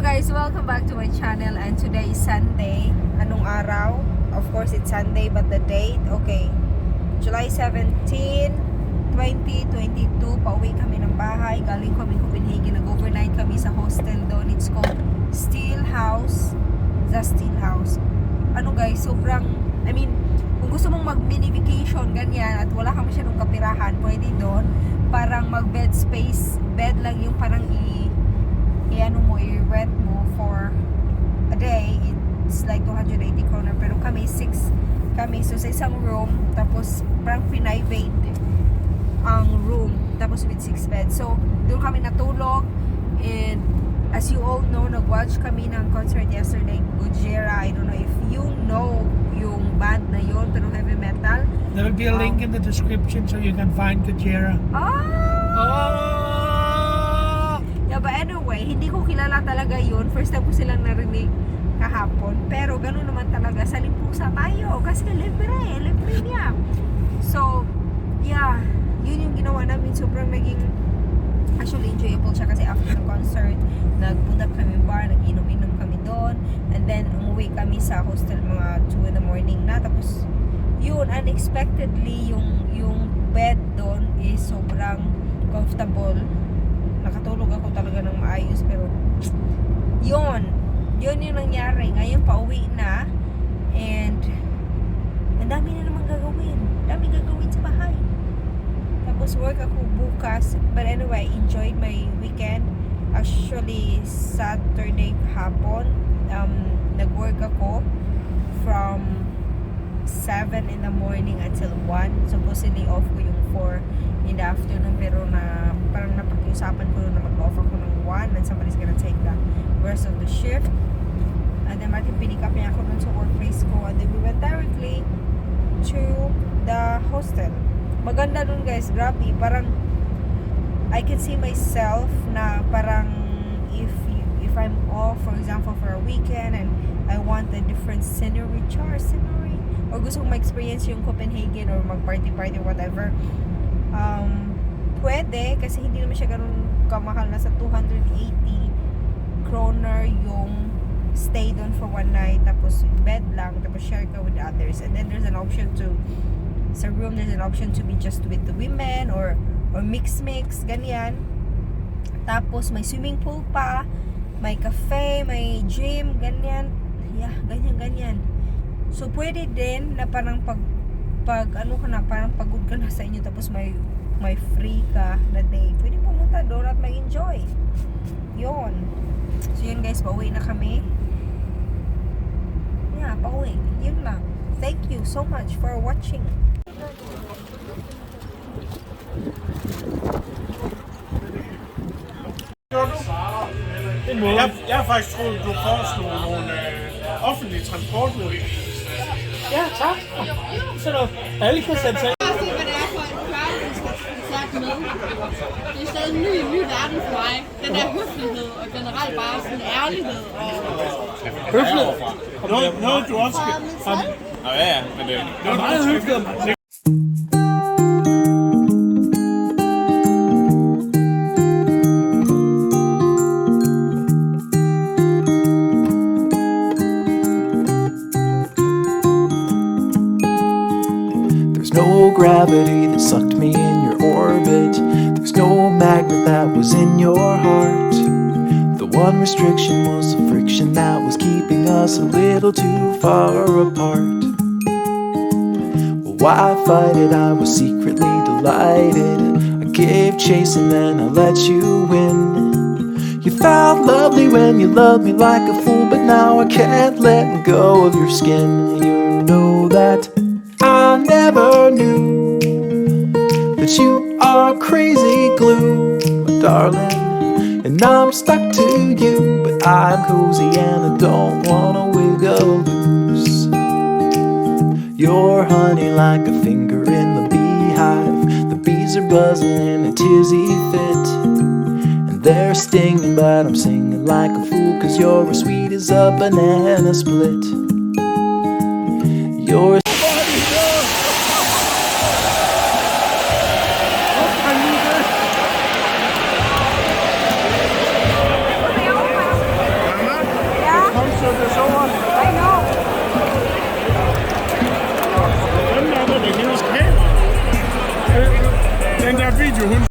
Guys! Welcome back to my channel and today is Sunday. Anong araw? Of course, it's Sunday, but the date, okay. July 17, 2022. Pauwi kami ng bahay. Galing kami Copenhagen. Nag-overnight kami sa hostel doon. It's called Steel House. The Steel House. Ano guys, sobrang, I mean, kung gusto mong mag mini vacation, ganyan, at wala ka masyadong kapirahan, pwede doon. Parang mag bed space, bed lang yung parang i ano mo, i-rent mo for a day, it's like 280 kroner. Pero kami, 6 kami. So, sa isang room, tapos parang private ang room, tapos with 6 beds. So, doon kami natulog. And as you all know, nag-watch kami ng concert yesterday, Gojira. I don't know if you know yung band na yun, pero heavy metal. There will be a link in the description so you can find Gojira. Ah! Oh! Yeah, but anyway, hindi ko kilala talaga yun. First time ko silang narinig kahapon. Pero ganun naman talaga, sa limpusa tayo. Kasi libre, libre niya. So, yeah, yun yung ginawa namin. Sobrang naging, actually enjoyable siya kasi after the concert, nagpunta kami bar, nag-inom-inom kami doon. And then, umuwi kami sa hostel mga 2 in the morning na. Tapos, yun, unexpectedly, yung bed doon is sobrang comfortable. Nakatulog ako talaga ng maayos, pero yun yun yung nangyari. Ngayon, pauwi na and ang dami na naman gagawin, dami gagawin sa bahay, tapos work ako bukas. But anyway, I enjoyed my weekend. Actually, Saturday hapon, nag-work ako from 7 in the morning until 1. Supposedly off ko yung 4 in the afternoon, pero na parang napakiusapan ko na mag-off ako ng 1 and somebody's gonna take the rest of the shift. And then Martin, pinick up niya ako dun sa workplace ko and then we went directly to the hostel. Maganda dun, guys, grabe. Parang I can see myself na parang if I'm off, for example, for a weekend and I want a different scenery, char, scenery, or gusto kong ma-experience yung Copenhagen or mag-party-party, whatever, pwede kasi hindi naman siya ganun kamahal. Nasa 280 kroner yung stay doon for one night, tapos bed lang, tapos share ka with others. And then there's an option to, sa room, there's an option to be just with the women or mix mix, ganyan. Tapos may swimming pool pa, may cafe, may gym, ganyan. Yeah, ganyan ganyan. So pwede din na parang pag ano ka na, parang pagod ka na sa inyo, tapos may free ka na day, pwede pumunta doon at mag-enjoy yun. So yun guys, pauwi na kami. Yeah, pauwi. Yun lang. Thank you so much for watching. Gjorde du? Jeg har faktisk troet, du foreslog nogle offentlige transportmidler. Ja, tak. Så der, alle kan sætte sig. Prøv at se, hvad det er for en crowd, vi skal til koncert med. Det er stadig en ny, ny verden for mig. Den der høflighed og generelt bare sådan ærlighed. Og Høflighed. Noget du også skal. Nå ja, ja, men det, Det er meget høfligt. There's no gravity that sucked me in your orbit. There's no magnet that was in your heart. The one restriction was the friction that was keeping us a little too far apart. Well, why fight it? I was secretly delighted. I gave chase and then I let you win. You felt lovely when you loved me like a fool, but now I can't let go of your skin. You know that I never knew that you are crazy glue, my darling. And I'm stuck to you, but I'm cozy and I don't wanna wiggle loose. You're honey like a finger in the beehive. The bees are buzzing in a tizzy fit. And they're stinging, but I'm singing like a fool, 'cause you're as sweet as a banana split. You're til hende.